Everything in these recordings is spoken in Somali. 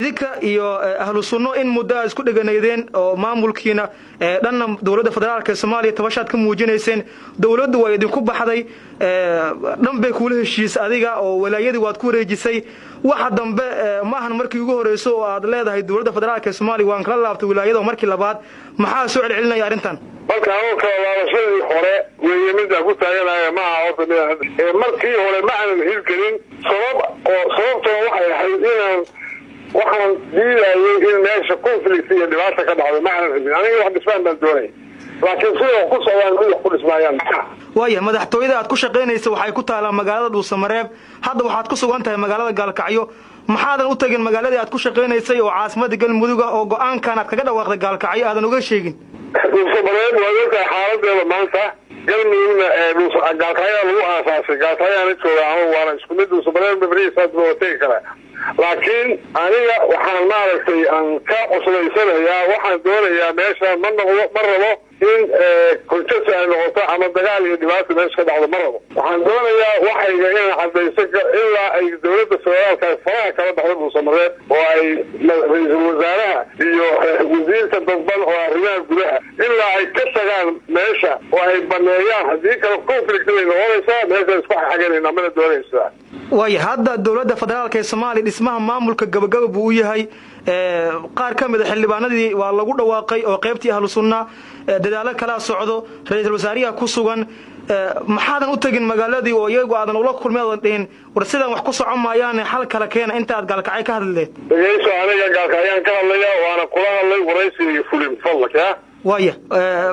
Idinka iyo Ahlu Sunno in muddo aad isku dheganaydeen oo maamulkiina dhanna dowladda federaalka ee Soomaaliya tabashaad ka muujinayseen, dowladdu waa idinku baxday, dhan bay kuula heshiisay adiga oo walaayadii waad ku wareejisay. Waxa dambe ma ahan markii ugu horreyso oo aad leedahay dowladda federaalka ee Soomaaliya waan kala laabtay wilaayada, markii labaad maxaa soo celcelinaya arrintan? Marka anuu kala laabashadii hore weeye midaan ku taaganaya maaha. Horta markii hore ma aanan hirgelin sabab oo sababtuna waxay ahayd inaan waxaan diidayay in meesha conflict iyo dhibaata ka dhacdo. Ma aanan rabin aniga, wax dhismaan baan doonay, laakiin sida wax ku socdaan mid wax ku dhismaayaan. Waaya, madaxtooyada aad ku shaqaynaysa waxay ku taalaa magaalada Dhuusamareeb, hadda waxaad ku sugan tahay magaalada Gaalkacyo. Maxaadan u tagin magaaladii aad ku shaqaynaysay oo caasimada Galmudug ah oo go-aankan aad kaga dhawaaqday Gaalkacyo aadan uga sheegin? Dhuusamareeb waad ogtahay xaaladeeda maanta. Galmudugna Gaalkacyaa lagu aasaasay, Gaalkacyaana jooga ama waana isku mid. Dhuusamareeb berihiisaas waa tegi karaa, laakiin aniga waxaan maaragtay aan ka cuslaysanayaa, waxaan doonayaa meesha ma noqdo, ma rabo in congestion ay noqoto ama dagaal iyo dhibaata meesha ka dhacdo, ma rabo. Waxaan doonayaa waxayga inaan cadayso ilaa ay dowladda federaalka faraha kala baxdo Dhuusamareeb oo ay ra-iisul wasaaraha iyo wasiirka dadban oo arrimaha gudaha ilaa ay ka tagaan meesha oo ay baneeyaan. Haddii kale conflict bay noqonaysaa, meeshaan isku xaganayna mana doonaysaa. Waaya, hadda dowladda federaalka ee Soomaaliya dhismaha maamulka gabagaba buu u yahay. Qaar ka mid a xildhibaanadii waa lagu dhawaaqay oo qaybtii Ahlu Sunna, dadaalo kalaa socdo, ra-iisul wasaariyaha ku sugan. Maxaadan u tegin magaaladii oo iyagu aadan ula kulmay aadan dhihin war sidaan wax ku socon maayaane xal kala keena inta aad Gaalkacyo ka hadlileed? Dhegeyso, aniga Gaalkacyaan ka hadlaya waana kula hadlay waraysiga fulin fadlak ya. Waaya.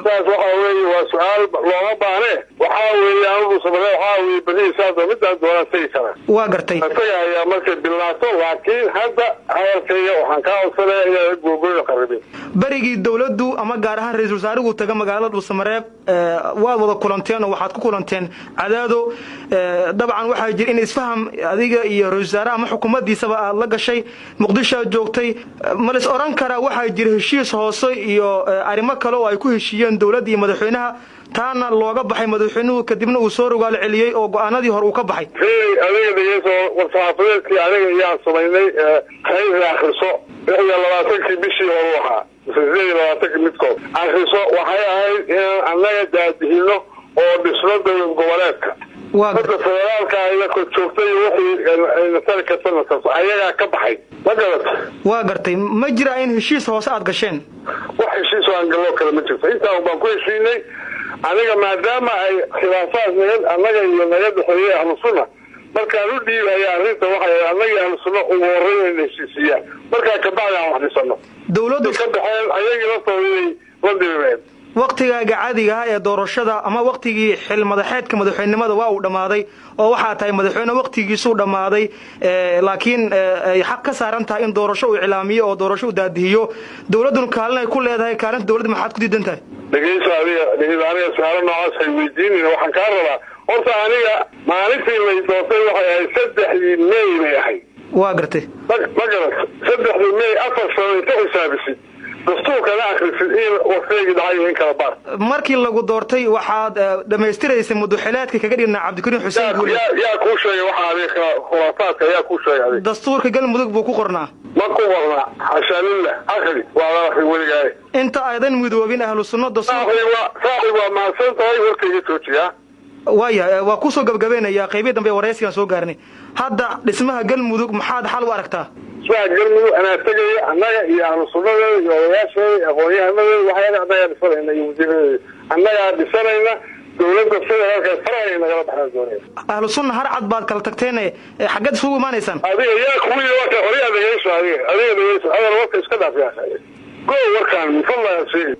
Saas waxaa weeye waa su-aal looma baahne. Waxaa weeye anigu samare waxaa weeye berihiisaas midaan doonaan tegi karaa. Waa gartay. Isaga ayaa markay bilaato, laakiin hadda hadalkayga waxaan kaa codsanaya inaan googoyno qaribin. Berigii dowladdu ama gaar ahaan ra-iisul wasaarigu taga magaalada Dhuusamareeb waad wada kulanteen oo waxaad ku kulanteen Cadaado. Dabcan waxaa jira in isfaham adiga iyo ra-isul wasaaraha ama xukuumaddiisaba aad la gashay Muqdisho aad joogtay. Ma lais odhan karaa waxaa jira heshiis hoose iyo arrimo kale oo ay ku heshiiyeen dowladda iyo madaxweynaha, taana looga baxay madaxweynuhu kadibna uu soo rogaal celiyey oo go-aanadii hore uu ka baxay? Adiga dhegeyso, war-saxaafadeedkii aniga iyaan samaynay khayra akriso, 26-kii bishii horu ahaa mise 28-kii midkood akriso. Waxay ahayd inaan annaga daadihino oo dhisno dowlad goboleedka hadda federaalka ayna kor joogtay, wixii ayna tari kartana tarto, ayagaa ka baxay, ma garata? Waa gartay. Ma jiraa in heshiis hoose aad gasheen? Wax heshiis oo aan galloo kale ma jirto, intaa baan ku heshiinay. Aniga maadaama ay khilaafaad naga annaga iyo naga dhexeeyey Ahlu Sunna, markaan u dhiibaya arrinta waxay annaga Ahlu Sunna ugu horreyn inay heshiisiiyaan, markaa kabacdi aan wax dhisano. Dowladdu ka baxeen ayagii laftooda inay la dirireen. Waktigaaga caadiga ah ee doorashada ama waktigii xil madaxeedka madaxweynenimada waa uu dhammaaday oo waxaa tahay madaxweyne waktigiisuu dhammaaday, laakiin ay xaq ka saaran tahay in doorasho uu iclaamiyo oo doorasho uu daadihiyo, dowladduna kaalin ay ku leedahay. Kaalinta dowladda maxaad ku diidan tahay? Dhegeyso adiga, dhegeyso, aniga su-aalo noocaas hay weydiinin. Waxaan kaa rabaa horta aniga maalintii lay doortay waxay ahayd 3-dii May bay ahayd. Waa gartay. Ma garat? 3-dii May 4 sano inta xisaabisid, dastuurkana akrisid, in waktigii dhacay in kala baar. Markii lagu doortay waxaad dhamaystiraysay muduxileedka kaga dhigna Cabdikariin Xuseen Guule. Yaa kuu sheegay waxa adiga khuraafaadka? Yaa kuu sheegay adiga? Dastuurka Galmudug buu ku qornaa. Ma ku qorna, xashaa lillah, akri waad akri weligaay. Inta aydan midoobin Ahlu Sunno dastuur. Saaxib, waa mahadsan tahay, warkayga joojiya. Waaya, waa kusoo gabgabeynaya qaybihii dambe waraysigaan soo gaarnay. Hadda dhismaha Galmudug maxaad xal u aragtaa? Dhismaha Galmudug anaa tegaya, annaga iyo Ahlu Sunnadeeda iyo odayaasheeda iyo aqoon-yahanadeeda waxyaala annagaa dhisanayna iyo wasiiradeeda annagaa dhisanayna. Dowladda federaalka farahay nagala baxnaan doonaya. Ahlu Sunna har cad baad kala tagteene, xaggeed isugu imaanaysaan? Adiga yaa kuwii warka oriyaa dhegeyso, adiga dhegeyso, adal warka iska dhaaf yaa go warkaan mufadla sheegi.